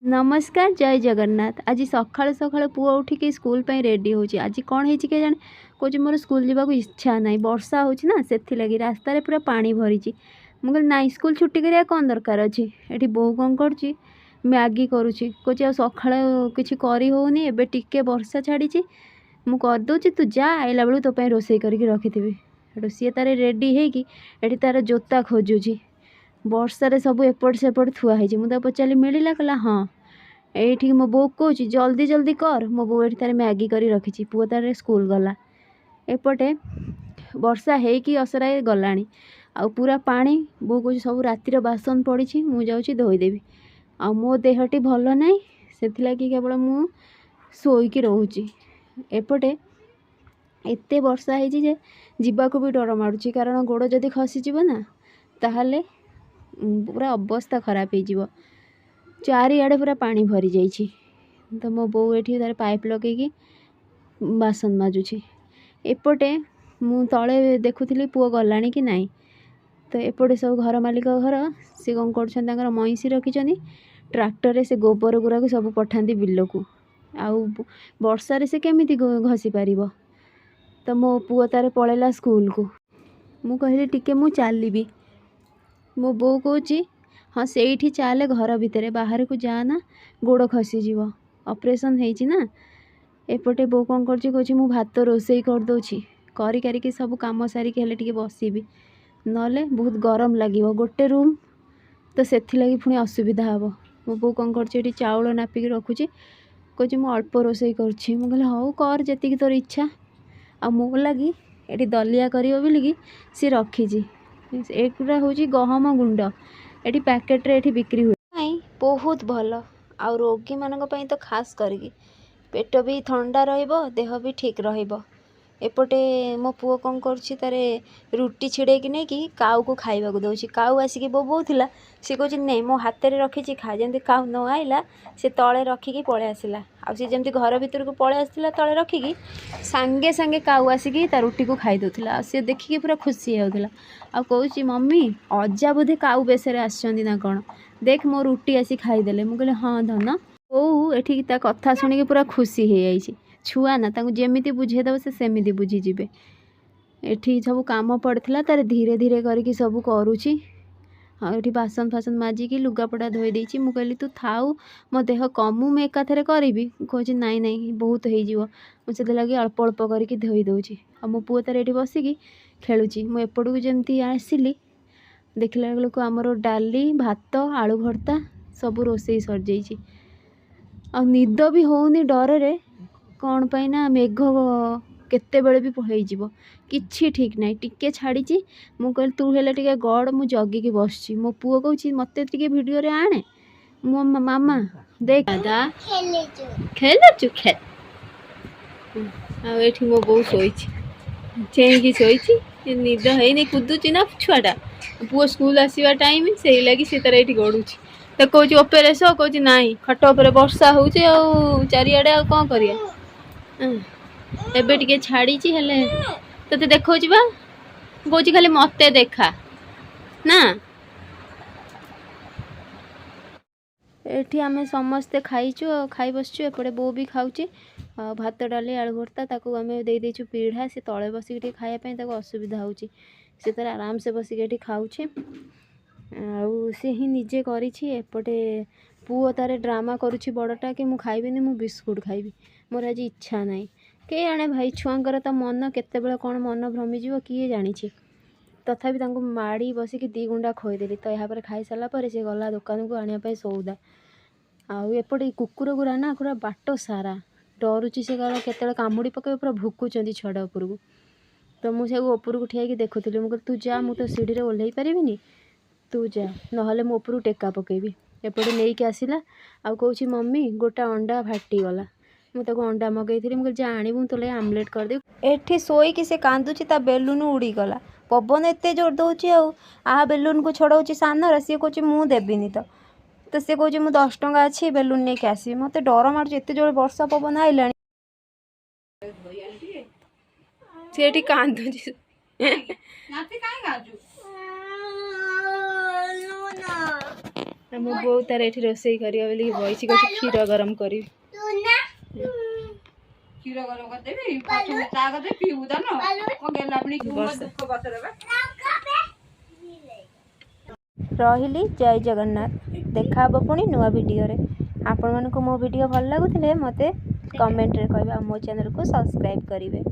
ନମସ୍କାର, ଜୟ ଜଗନ୍ନାଥ। ଆଜି ସକାଳୁ ସକାଳୁ ପୁଅ ଉଠିକି ସ୍କୁଲ ପାଇଁ ରେଡ଼ି ହେଉଛି। ଆଜି କ'ଣ ହେଇଛି କେଜାଣି, କହୁଛି ମୋର ସ୍କୁଲ ଯିବାକୁ ଇଚ୍ଛା ନାହିଁ। ବର୍ଷା ହେଉଛି ନା, ସେଥିଲାଗି ରାସ୍ତାରେ ପୁରା ପାଣି ଭରିଛି। ମୁଁ କହିଲି ନାଇଁ, ସ୍କୁଲ ଛୁଟି କରିବା କ'ଣ ଦରକାର ଅଛି? ଏଠି ବୋଉ କ'ଣ କରୁଛି? ମ୍ୟାଗି କରୁଛି। କହୁଛି ଆଉ ସକାଳୁ କିଛି କରି ହେଉନି, ଏବେ ଟିକେ ବର୍ଷା ଛାଡ଼ିଛି, ମୁଁ କରିଦେଉଛି, ତୁ ଯା, ଆଇଲା ବେଳକୁ ତୋ ପାଇଁ ରୋଷେଇ କରିକି ରଖିଥିବି। ସେଠୁ ସିଏ ତାର ରେଡ଼ି ହେଇକି ଏଠି ତାର ଜୋତା ଖୋଜୁଛି। ବର୍ଷାରେ ସବୁ ଏପଟ ସେପଟ ଥୁଆ ହେଇଛି। ମୁଁ ତାକୁ ପଚାରିଲି ମିଳିଲା? କହିଲା ହଁ। ଏଇଠିକି ମୋ ବୋଉ କହୁଛି ଜଲ୍ଦି ଜଲ୍ଦି କର। ମୋ ବୋଉ ଏଠି ତାର ମ୍ୟାଗି କରି ରଖିଛି। ପୁଅ ତାର ସ୍କୁଲ ଗଲା। ଏପଟେ ବର୍ଷା ହେଇକି ଅସରାଏ ଗଲାଣି ଆଉ ପୁରା ପାଣି। ବୋଉ କହୁଛି ସବୁ ରାତିର ବାସନ ପଡ଼ିଛି, ମୁଁ ଯାଉଛି ଧୋଇଦେବି। ଆଉ ମୋ ଦେହଟି ଭଲ ନାହିଁ, ସେଥିଲାଗି କେବଳ ମୁଁ ଶୋଇକି ରହୁଛି। ଏପଟେ ଏତେ ବର୍ଷା ହେଇଛି ଯେ ଯିବାକୁ ବି ଡର ମାଡ଼ୁଛି, କାରଣ ଗୋଡ଼ ଯଦି ଖସିଯିବ ନା, ତାହେଲେ ପୁରା ଅବସ୍ଥା ଖରାପ ହେଇଯିବ। ଚାରିଆଡ଼େ ପୁରା ପାଣି ଭରିଯାଇଛି। ତ ମୋ ବୋଉ ଏଠି ତାର ପାଇପ୍ ଲଗେଇକି ବାସନ ମାଜୁଛି। ଏପଟେ ମୁଁ ତଳେ ଦେଖୁଥିଲି ପୁଅ ଗଲାଣି କି ନାହିଁ। ତ ଏପଟେ ସବୁ ଘର ମାଲିକ ଘର, ସେ କ'ଣ କରୁଛନ୍ତି? ତାଙ୍କର ମଇଁଷି ରଖିଛନ୍ତି। ଟ୍ରାକ୍ଟରରେ ସେ ଗୋବର ଗୁଡ଼ାକୁ ସବୁ ପଠାନ୍ତି ବିଲକୁ। ଆଉ ବର୍ଷାରେ ସେ କେମିତି ଘଷି ପାରିବ? ତ ମୋ ପୁଅ ତାର ପଳେଇଲା ସ୍କୁଲକୁ। ମୁଁ କହିଲି ଟିକେ ମୁଁ ଚାଲିବି। ମୋ ବୋଉ କହୁଛି ହଁ ସେଇଠି ଚାଲେ, ଘର ଭିତରେ, ବାହାରକୁ ଯାଆନା, ଗୋଡ଼ ଖସିଯିବ, ଅପରେସନ୍ ହେଇଛି ନା। ଏପଟେ ବୋଉ କ'ଣ କରୁଛି? କହୁଛି ମୁଁ ଭାତ ରୋଷେଇ କରିଦେଉଛି, କରି କାରିକି ସବୁ କାମ ସାରିକି ହେଲେ ଟିକେ ବସିବି, ନହେଲେ ବହୁତ ଗରମ ଲାଗିବ। ଗୋଟେ ରୁମ୍ ତ, ସେଥିଲାଗି ପୁଣି ଅସୁବିଧା ହେବ। ମୋ ବୋଉ କ'ଣ କରୁଛି? ଏଠି ଚାଉଳ ନାପିକି ରଖୁଛି। କହୁଛି ମୁଁ ଅଳ୍ପ ରୋଷେଇ କରୁଛି। ମୁଁ କହିଲି ହଉ କର ଯେତିକି ତୋର ଇଚ୍ଛା। ଆଉ ମୋ ଲାଗି ଏଠି ଦଲିଆ କରିବ ବୋଲିକି ସିଏ ରଖିଛି। ଏଗୁଡ଼ା ହେଉଛି ଗହମ ଗୁଣ୍ଡ, ଏଠି ପ୍ୟାକେଟରେ ଏଠି ବିକ୍ରି ହୁଏ ପାଇଁ ବହୁତ ଭଲ। ଆଉ ରୋଗୀମାନଙ୍କ ପାଇଁ ତ ଖାସ୍ କରିକି, ପେଟ ବି ଥଣ୍ଡା ରହିବ, ଦେହ ବି ଠିକ୍ ରହିବ। ଏପଟେ ମୋ ପୁଅ କ'ଣ କରୁଛି? ତାର ରୁଟି ଛିଡ଼େଇକି ନେଇକି କାଉକୁ ଖାଇବାକୁ ଦେଉଛି। କାଉ ଆସିକି ବୋବଉଥିଲା। ସେ କହୁଛି ନେ, ମୋ ହାତରେ ରଖିଛି, ଖା। ଯେମିତି କାଉ ନ ଆଇଲା, ସେ ତଳେ ରଖିକି ପଳେଇ ଆସିଲା। ଆଉ ସେ ଯେମିତି ଘର ଭିତରକୁ ପଳେଇ ଆସିଥିଲା ତଳେ ରଖିକି, ସାଙ୍ଗେ ସାଙ୍ଗେ କାଉ ଆସିକି ତା ରୁଟିକୁ ଖାଇ ଦେଉଥିଲା। ଆଉ ସେ ଦେଖିକି ପୁରା ଖୁସି ହେଇଯାଉଥିଲା ଆଉ କହୁଛି, ମମି, ଅଜା ବୋଧେ କାଉ ବେଶରେ ଆସିଛନ୍ତି ନା କ'ଣ, ଦେଖ ମୋ ରୁଟି ଆସି ଖାଇଦେଲେ। ମୁଁ କହିଲି ହଁ ଧନ। ବୋଉ ଏଠିକି ତା କଥା ଶୁଣିକି ପୁରା ଖୁସି ହେଇଯାଇଛି। ଛୁଆ ନା, ତାଙ୍କୁ ଯେମିତି ବୁଝେଇଦେବ ସେ ସେମିତି ବୁଝିଯିବେ। ଏଠି ସବୁ କାମ ପଡ଼ିଥିଲା, ତାର ଧୀରେ ଧୀରେ କରିକି ସବୁ କରୁଛି। ଆଉ ଏଠି ବାସନ ଫାସନ ମାଜିକି ଲୁଗାପଟା ଧୋଇ ଦେଇଛି। ମୁଁ କହିଲି ତୁ ଥାଉ, ମୋ ଦେହ କମୁ, ମୁଁ ଏକାଥରେ କରିବି। କହୁଛି ନାଇଁ ନାଇଁ, ବହୁତ ହେଇଯିବ, ମୁଁ ସେଥିଲାଗି ଅଳ୍ପ ଅଳ୍ପ କରିକି ଧୋଇ ଦେଉଛି। ଆଉ ମୋ ପୁଅ ତାର ଏଠି ବସିକି ଖେଳୁଛି। ମୁଁ ଏପଟକୁ ଯେମିତି ଆସିଲି, ଦେଖିଲା ବେଳକୁ ଆମର ଡାଲି, ଭାତ, ଆଳୁ ଭର୍ତ୍ତା ସବୁ ରୋଷେଇ ସରିଯାଇଛି। ଆଉ ନିଦ ବି ହେଉନି ଡରରେ। କ'ଣ ପାଇଁ ନା ମେଘ କେତେବେଳେ ବି ହେଇଯିବ, କିଛି ଠିକ୍ ନାହିଁ। ଟିକେ ଛାଡ଼ିଛି। ମୁଁ କହିଲି ତୁ ହେଲେ ଟିକେ ଗଡ଼, ମୁଁ ଜଗିକି ବସିଛି। ମୋ ପୁଅ କହୁଛି ମୋତେ ଟିକେ ଭିଡ଼ିଓରେ ଆଣେ। ମୋ ମାମା ଦେଖ, ଦାଦା ଖେଳୁଛୁ, ଖେଳ। ଆଉ ଏଠି ମୋ ବୋଉ ଶୋଇଛି, ଚେଇଁକି ଶୋଇଛି, ନିଦ ହେଇନି, କୁଦୁଛି ନା ଛୁଆଟା। ପୁଅ ସ୍କୁଲ ଆସିବା ଟାଇମ୍, ସେଇ ଲାଗି ସେ ତାର ଏଇଠି ଗଡ଼ୁଛି। ତ କହୁଛି ଉପରେ ଶୋ, କହୁଛି ନାଇଁ, ଖଟ ଉପରେ ବର୍ଷା ହେଉଛି ଆଉ ଚାରିଆଡ଼େ, ଆଉ କ'ଣ କରିବା? ଏବେ ଟିକେ ଛାଡ଼ିଛି। ହେଲେ ତୋତେ ଦେଖାଉଛି ବା, କହୁଛି ଖାଲି ମୋତେ ଦେଖା ନା। ଏଠି ଆମେ ସମସ୍ତେ ଖାଇଛୁ ଆଉ ଖାଇ ବସିଛୁ। ଏପଟେ ବୋଉ ବି ଖାଉଛି ଆଉ ଭାତ, ଡାଲି, ଆଳୁ ଭର୍ତ୍ତା। ତାକୁ ଆମେ ଦେଇଦେଇଛୁ ପିଢ଼ା, ସେ ତଳେ ବସିକି ଟିକେ ଖାଇବା ପାଇଁ ତାକୁ ଅସୁବିଧା ହେଉଛି। ସେ ତାର ଆରାମସେ ବସିକି ଏଠି ଖାଉଛି ଆଉ ସେ ହିଁ ନିଜେ କରିଛି। ଏପଟେ ପୁଅ ତାର ଡ୍ରାମା କରୁଛି ବଡ଼ଟା କି ମୁଁ ଖାଇବିନି, ମୁଁ ବିସ୍କୁଟ ଖାଇବି, ମୋର ଆଜି ଇଚ୍ଛା ନାହିଁ। କେଜାଣେ ଭାଇ, ଛୁଆଙ୍କର ତ ମନ କେତେବେଳେ କ'ଣ ମନ ଭ୍ରମିଯିବ କିଏ ଜାଣିଛି। ତଥାପି ତାଙ୍କୁ ମାଡ଼ି ବସିକି ଦୁଇ ଗୁଣ୍ଡା ଖୋଇଦେଲି। ତ ଏହାପରେ ଖାଇସାରିଲା ପରେ ସେ ଗଲା ଦୋକାନକୁ ଆଣିବା ପାଇଁ ସଉଦା। ଆଉ ଏପଟେ ଏଇ କୁକୁର ଗୁରା ନା ପୁରା ବାଟ ସାରା ଡରୁଛି ସେ, କାରଣ କେତେବେଳେ କାମୁଡ଼ି ପକାଇବ। ପୁରା ଭୁକୁଛନ୍ତି ଛୁଆଟା ଉପରକୁ। ତ ମୁଁ ସେକୁ ଉପରକୁ ଠିଆ ହେଇକି ଦେଖୁଥିଲି। ମୁଁ କହିଲି ତୁ ଯା, ମୁଁ ତ ସିଢ଼ିରେ ଓହ୍ଲେଇ ପାରିବିନି, ତୁ ଯା, ନହେଲେ ମୁଁ ଉପରକୁ ଟେକା ପକେଇବି। ଏପଟେ ନେଇକି ଆସିଲା ଆଉ କହୁଛି ମମି, ଗୋଟେ ଅଣ୍ଡା ଫାଟିଗଲା। ମୁଁ ତାକୁ ଅଣ୍ଡା ମଗେଇଥିଲି। ମୁଁ କହିଲି ଯା ଆଣିବୁ, ମୁଁ ତୋ ଲାଗି ଆମଲେଟ୍ କରିଦେବି। ଏଠି ଶୋଇକି ସେ କାନ୍ଦୁଛି, ତା ବେଲୁନ ଉଡ଼ିଗଲା। ପବନ ଏତେ ଜୋର ଦେଉଛି ଆଉ ଆ ବେଲୁନକୁ ଛଡ଼ଉଛି ସାନର। ସିଏ କହୁଛି ମୁଁ ଦେବିନି। ତ ତ ସେ କହୁଛି ମୁଁ 10 ଟଙ୍କା ଅଛି, ବେଲୁନ ନେଇକି ଆସିବି। ମୋତେ ଡର ମାଡ଼ୁଛି, ଏତେ ଜୋର ବର୍ଷା ପବନ ଆଇଲାଣି। ସେ ଏଠି କାନ୍ଦୁଛି। ନାତି, କାହିଁ କାନ୍ଦୁଛୁ? ଆମ ବୋଉ ତାର ଏଠି ରୋଷେଇ କରିବ ବୋଲିକି ବଇଛି, କହୁଛି କ୍ଷୀର ଗରମ କରିବି। କ୍ଷୀର ଗରମ କରିଦେବି, ପଛକୁ ଚା କରିଦେବି, ପିଇବୁ ତା ନା କଣ ଗେଲା ପୁଣି ବର୍ଷା। ଦୁଃଖ ପଛରେ ବା। ରହିଲି, ଜୟ ଜଗନ୍ନାଥ। ଦେଖା ହେବ ପୁଣି ନୂଆ ଭିଡ଼ିଓରେ। ଆପଣମାନଙ୍କୁ ମୋ ଭିଡ଼ିଓ ଭଲ ଲାଗୁଥିଲେ ମୋତେ କମେଣ୍ଟରେ କହିବେ ଆଉ ମୋ ଚ୍ୟାନେଲକୁ ସବସ୍କ୍ରାଇବ୍ କରିବେ।